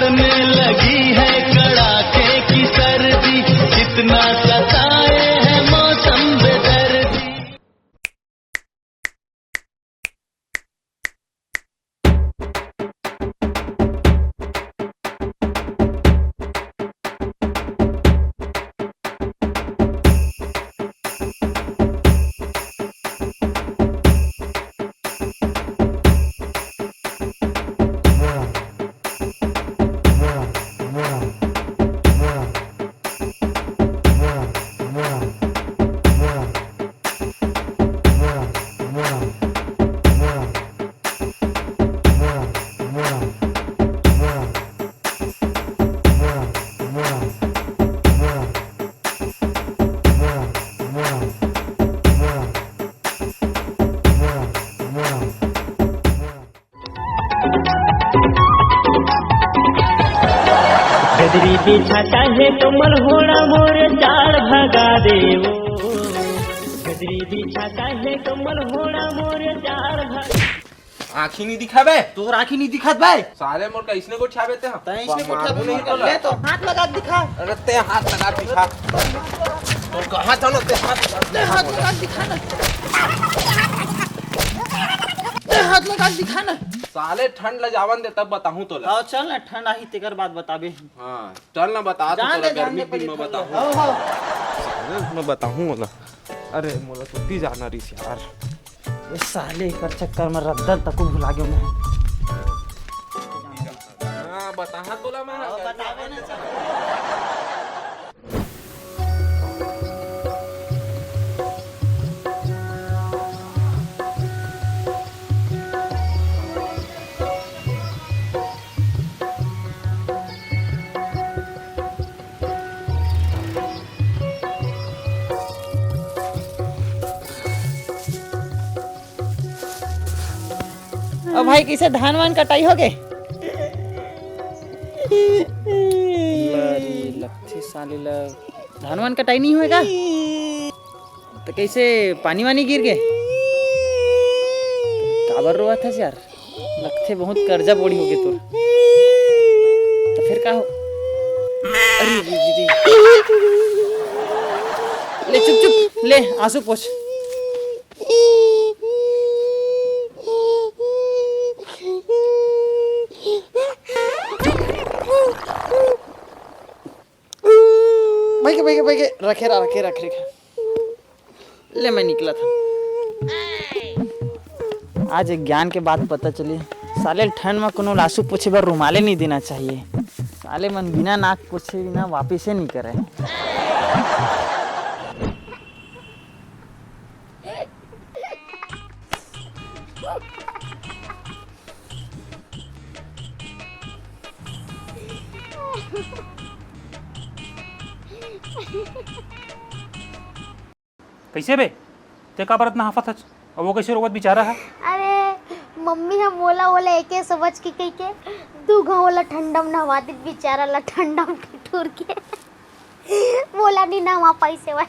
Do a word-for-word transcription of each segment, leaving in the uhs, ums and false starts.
में लगी है कड़ाके की सर्दी, कितना सताए है मौसम बेदर्दी। गजरी बिछा चाहे कमल होड़ा मोरे चार भगा देवो। गजरी बिछा चाहे कमल होड़ा मोरे चार भगा। आँखी नहीं दिखाबे? तोर आँखी नहीं दिखात बे? साले मोर का इसने गोठियाबे ते? तैं इसने गोठियाबे? मारू नहीं तोला। ले तो हाथ लगा के दिखा। अरे ते हाथ लगा के दिखा। तोर कहाँ जानो ते हाथ लगा के ते हाथ लगा के दिखा ना। ते हाथ लगा के दिखा ना। साले ठंड ल जावन दे तब बताहूँ तोला। हाँ चल ना, ठंड आही तेकर बाद बताबे। हाँ चल ना, बता तो जान तोला दे, जान गर्मी दे, के दिन में पहले बताहूँ। हाँ, हाँ। मैं बताहूँ मोला। अरे मोला छुट्टी जाना रहीस यार। ये साले एकर चक्कर में रद्दल तको भुला गेंव मैं। हाँ, बताहा तोला मैं। हाँ, बतावे ना। अब भाई, कइसे धान वान कटाई होगे? लरी लगथे साले ल। धान वान कटाई नहीं होय का? त कइसे पानी वानी गिर गे? काबर रोवत हस यार? लगथे बहुत कर्जा बोड़ी होगे तोर। त फेर का हो? अरे रे रे रे। ले चुप चुप, ले आंसू पोंछ। बइगे, बइगे, बइगे, रखे रहा, रखे, रखे, रखे। ले, मैं निकलत हँव। आज एक ज्ञान के बात पता चली, साले ठंड में कोनो ल आंसू पोछे बर रुमाले नहीं देना चाहिए। साले मन बिना नाक पोछे बिना वापिसे नहीं करे। कइसे बे? तें काबर अतना हांफत हस? अउ वो कइसे रोवत बिचारा ह? अरे, मम्मी ह मोला ओला एके समझ के कहिके दू घांव ओला ठंडा म नहवा दिन, बिचारा ला ठंडा म ठिठुर के। मोला नी नहवा पाइस हे वह।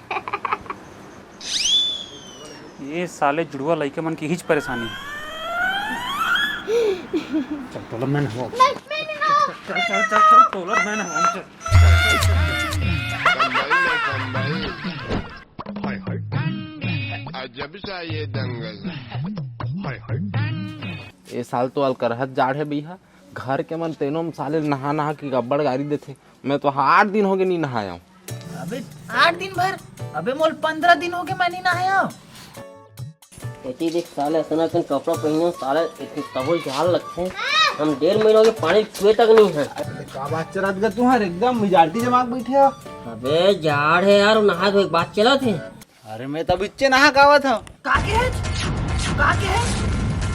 ये साले जुड़वा लइका मन के इहीच परेशानी। चल, तोला मैं नहवाऊं। नहीं, मैं नहीं नहाऊं। चल, चल, चल, चल, तोला मैं नहवाऊं, चल। हाय, हाय। अजब सा ये दंगल। हाय, हाय। ए साल तो अलकरहत जाड़ हे भैया, घर के मन तेनो म साले नहा नहा के गब्बड़ गारी देथे। मैं तो आठ दिन होगे नी नहाया हूँ। अबे आठ दिन भर? अबे मोल पंद्रह दिन होगे मैं नी नहाया हूँ। एती देख साले, अतना कन कपड़ा पहिने साले, एती तबो जाड़ लगथे। हम डेढ़ महीना होगे पानी छुए तक नहीं है। अरे का बात चलत गा तुंहर, एकदम मेजोरिटी जमा के बैठे हो। अबे जाड़ है यार, नहा धोए के बात चलत है। अरे मैं तो बिच्चे नहा के आवत हूँ। का के है? का के है?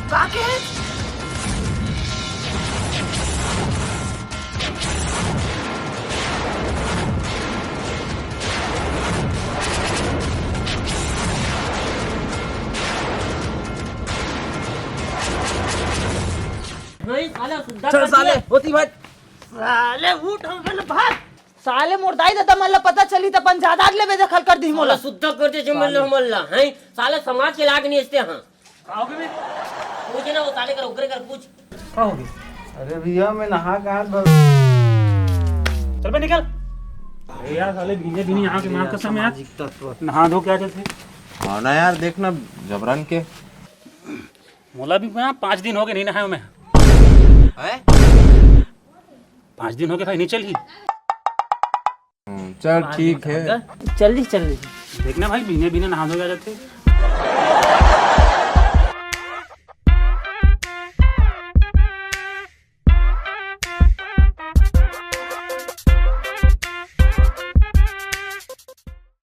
का के है? नहीं, साले, सुद्धा चल कर साले, दिया। होती बात। साले, उठ, हम पहले भाग। साले, मोर दाई ददा मन ला पता चली, त अपन जायदाद ले बेदखल कर दिही मोला। साले, सुद्धा कर दे, जे मन ला, साले। हमन ला, हैं? साले, समाज के लायक नहीं हस ते, हाँ। का होगे बे? पूछ ना, वो साले कर, ओकरे कर पूछ। का होगे? अरे भैया, मैं नहा के आत भर चल बे, निकल। अरे यार, साले भीने भीने यहाँ के माँ कसम यार। सामाजिक तत्व। नहा धो के आ जाते। हाँ ना यार, देख ना, जबरन के। मोला भी ना पाँच दिन हो गए नहीं नहाया मैं। हैं? पाँच दिन हो गए भाई, नहीं चल ही। हम्म, चल ठीक है। चल दी, चल दी। देखना भाई, भीने भीने नहा धो के आ जाते।